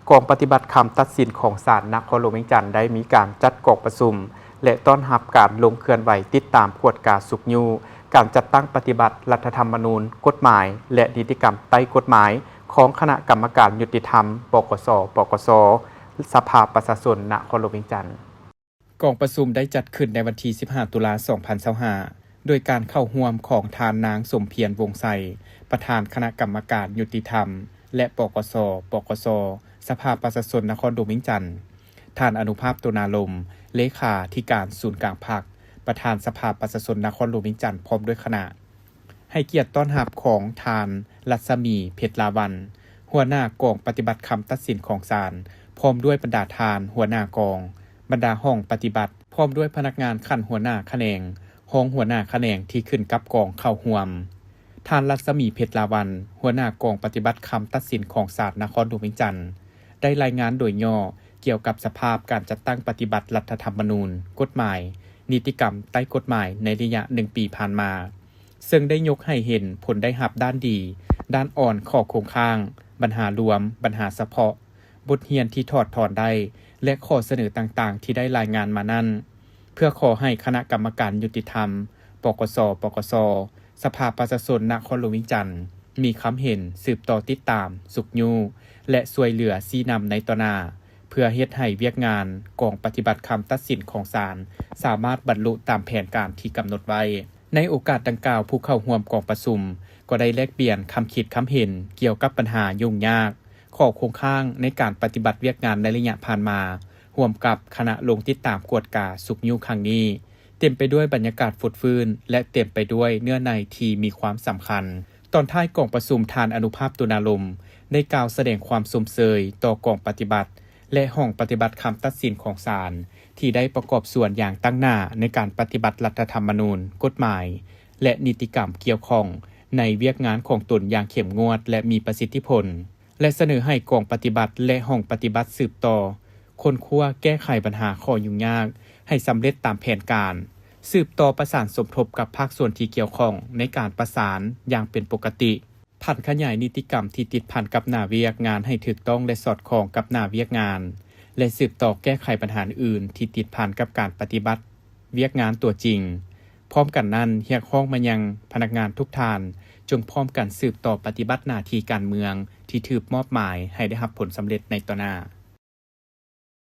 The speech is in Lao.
ກອງປະຕິບັດຄຳຕັດສິນຂອງສານນະຄອນຫຼວງວຽງຈັນ ໄດ້ມີການຈັດກອງປະຊຸມ ແລະ ຕ້ອນຮັບການລົງເຄື່ອນໄຫວຕິດຕາມກວດກາຊຸກຍູ້ການຈັດຕັ້ງປະຕິບັດລັດຖະທຳມະນູນ, ກົດໝາຍ ແລະ ນິຕິກຳໃຕ້ກົດໝາຍ ຂອງຄະນະກຳມະການຍຸຕິທຳ ປກສ, ປກສ, ສະພາປະຊາຊົນນະຄອນຫຼວງວຽງຈັນ. ກອງປະຊຸມໄດ້ຈັດຂຶ້ນໃນວັນທີສິບຫ້າ ຕຸລາ ສອງພັນຊາວຫ້າ ໂດຍການເຂົ້າຮ່ວມຂອງທ່ານນາງ ສົມພຽນ ວົງໄຊ, ປະທານຄະນະກຳມະການຍຸຕິທຳ ແລະ ປກສ, ປກສ, ສະພາປະຊາຊົນນະຄອນຫຼວງວຽງຈັນ, ທ່ານ ອະນຸພາບ ຕຸນາລົມ, ເລຂາທິການສູນກາງພັກ, ປະທານສະພາປະຊາຊົນນະຄອນຫຼວງວຽງຈັນ ພ້ອມດ້ວຍຄະນະ. ໃຫ້ກຽດຕ້ອນຮັບຂອງທ່ານ ລັດສະໝີ ເພັດລາວັນ, ຫົວໜ້າກອງປະຕິບັດຄຳຕັດສິນຂອງສານ, ພ້ອມດ້ວຍບັນດາທ່ານຫົວໜ້າກອງ, ບັນດາຫ້ອງປະຕິບັດ, ພ້ອມດ້ວຍພະນັກງານຂັ້ນຫົວໜ້າຂະແໜງ, ຮອງຫົວໜ້າຂະແໜງທີ່ຂຶ້ນກັບກອງເຂົ້າຮ່ວມ. ທ່ານ ລັດສະໝີ ເພັດລາວັນ, ຫົວໜ້າກອງປະຕິບັດຄຳຕັດສິນຂອງສານນະຄອນຫຼວງວຽງຈັນ, ໄດ້ລາຍງານໂດຍຫຍໍ້ກ່ຽວກັບສະພາບການຈັດຕັ້ງປະຕິບັດລັດຖະທຳມະນູນ, ກົດໝາຍ, ນິຕິກຳໃຕ້ກົດໝາຍໃນໄລຍະໜຶ່ງປີຜ່ານມາ, ເຊິ່ງໄດ້ຍົກໃຫ້ເຫັນຜົນໄດ້ຮັບດ້ານດີ, ດ້ານອ່ອນ, ຂໍ້ຄົງຄ້າງ, ບັນຫາລວມ, ບັນຫາສະເພາະ, ບົດຮຽນທີ່ຖອດຖອນໄດ້ ແລະ ຂໍ້ສະເໜີຕ່າງໆທີ່ໄດ້ລາຍງານມານັ້ນ, ເພື່ອຂໍໃຫ້ຄະນະກຳມະການຍຸຕິທຳ ປກສ, ປກສ, ສະພາປະຊາຊົນນະຄອນຫຼວງວຽງຈັນ ມີຄຳເຫັນສືບຕໍ່ຕິດຕາມ, ຊຸກຍູ້ ແລະ ຊ່ວຍເຫຼືອຊີ້ນຳໃນຕໍ່ໜ້າ, ເພື່ອເຮັດໃຫ້ວຽກງານກອງປະຕິບັດຄຳຕັດສິນຂອງສານ ສາມາດບັນລຸຕາມແຜນການທີ່ກຳນົດໄວ້. ໃນໂອກາດດັ່ງກ່າວ, ຜູ້ເຂົ້າຮ່ວມກອງປະຊຸມກໍໄດ້ແລກປ່ຽນຄຳຄິດຄຳເຫັນກ່ຽວກັບບັນຫາຫຍຸ້ງຍາກ, ຂໍ້ຄົງຄ້າງໃນການປະຕິບັດວຽກງານໃນໄລຍະຜ່ານມາ, ຮ່ວມກັບຄະນະລົງຕິດຕາມກວດກາຊຸກຍູ້ຄັ້ງນີ້ ເຕັມໄປດ້ວຍບັນຍາກາດຟົດຟື້ນ ແລະ ເຕັມໄປດ້ວຍເນື້ອໃນທີ່ມີຄວາມສຳຄັນ. ຕອນທ້າຍກອງປະຊຸມ, ທ່ານ ອະນຸພາບ ຕຸນາລົມ ໄດ້ກ່າວສະແດງຄວາມຊົມເຊີຍຕໍ່ກອງປະຕິບັດ ແລະ ຫ້ອງປະຕິບັດຄຳຕັດສິນຂອງສານ ທີ່ໄດ້ປະກອບສ່ວນຢ່າງຕັ້ງໜ້າໃນການປະຕິບັດລັດຖະທຳມະນູນ, ກົດໝາຍ ແລະ ນິຕິກຳກ່ຽວຂ້ອງໃນວຽກງານຂອງຕົນຢ່າງເຂັ້ມງວດ ແລະ ມີປະສິດທິຜົນ. ແລະ ສະເໜີໃຫ້ກອງປະຕິບັດ ແລະ ຫ້ອງປະຕິບັດສືບຕໍ່ຄົ້ນຄວ້າແກ້ໄຂບັນຫາຂໍ້ຫຍຸ້ງຍາກໃຫ້ສຳເລັດຕາມແຜນການ, ສືບຕໍ່ປະສານສົມທົບກັບພາກສ່ວນທີ່ກ່ຽວຂ້ອງໃນການປະສານຢ່າງເປັນປົກກະຕິ, ຜັນຂະຫຍາຍນິຕິກຳທີ່ຕິດພັນກັບໜ້າວຽກງານໃຫ້ຖືກຕ້ອງ ແລະ ສອດຄ່ອງກັບໜ້າວຽກງານ ແລະ ສືບຕໍ່ແກ້ໄຂບັນຫາອື່ນທີ່ຕິດພັນກັບການປະຕິບັດວຽກງານຕົວຈິງ. ພ້ອມກັນນັ້ນ, ຮຽກຮ້ອງມາຍັງພະນັກງານທຸກທ່ານ ຈົ່ງພ້ອມກັນສືບຕໍ່ປະຕິບັດໜ້າທີ່ການເມືອງທີ່ຖືກມອບໝາຍໃຫ້ໄດ້ຮັບຜົນສຳເລັດໃນຕໍ່ໜ້າ.